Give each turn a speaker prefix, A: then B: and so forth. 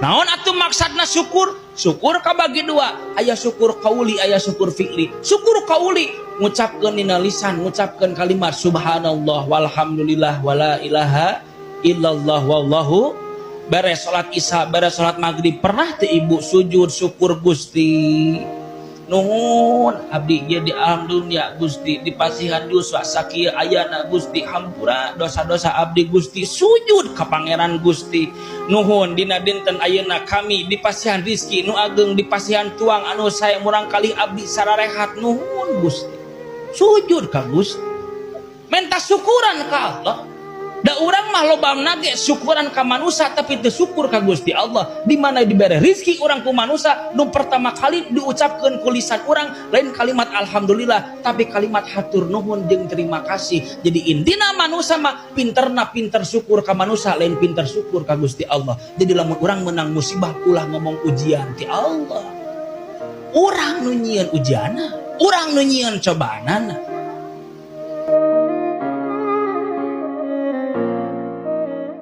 A: Naon atuh maksudna syukur? Syukur kabagi dua, aya syukur kauli, aya syukur fi'li. Syukur kauli ngucapkeun dina lisan, ngucapkeun kalimat subhanallah walhamdulillah wala ilaha illallah wallahu. Beres salat Isya, beres salat Maghrib, pernah teu Ibu sujud syukur, "Gusti, nuhun abdi ieu di alam dunia, Gusti, dipasihan yuswa sakieu ayana. Gusti, hampura dosa-dosa abdi, Gusti." Sujud ka Pangeran, "Gusti, nuhun dina dinten ayeuna kami dipasihan rizki nu ageng, dipasihan tuang anu sae, murangkalih abdi sararehat. Nuhun, Gusti." Sujud ka Gusti, menta syukuran ka Allah. Da urang mah loba nage syukuran ka manusia, tapi teu syukur ka Gusti Allah. Di mana dibere rizki urang ku manusia, nu pertama kali diucapkeun ku lisan urang lain kalimat alhamdulillah, tapi kalimat hatur nuhun jeung terima kasih. Jadi intina manusia mah pinterna pinter syukur ka manusia, lain pinter syukur ka Gusti Allah. Jadi lamun urang menang musibah, ulah ngomong ujian ti Allah. Urang nu nyieun ujianna, urang nu nyieun cobaanana.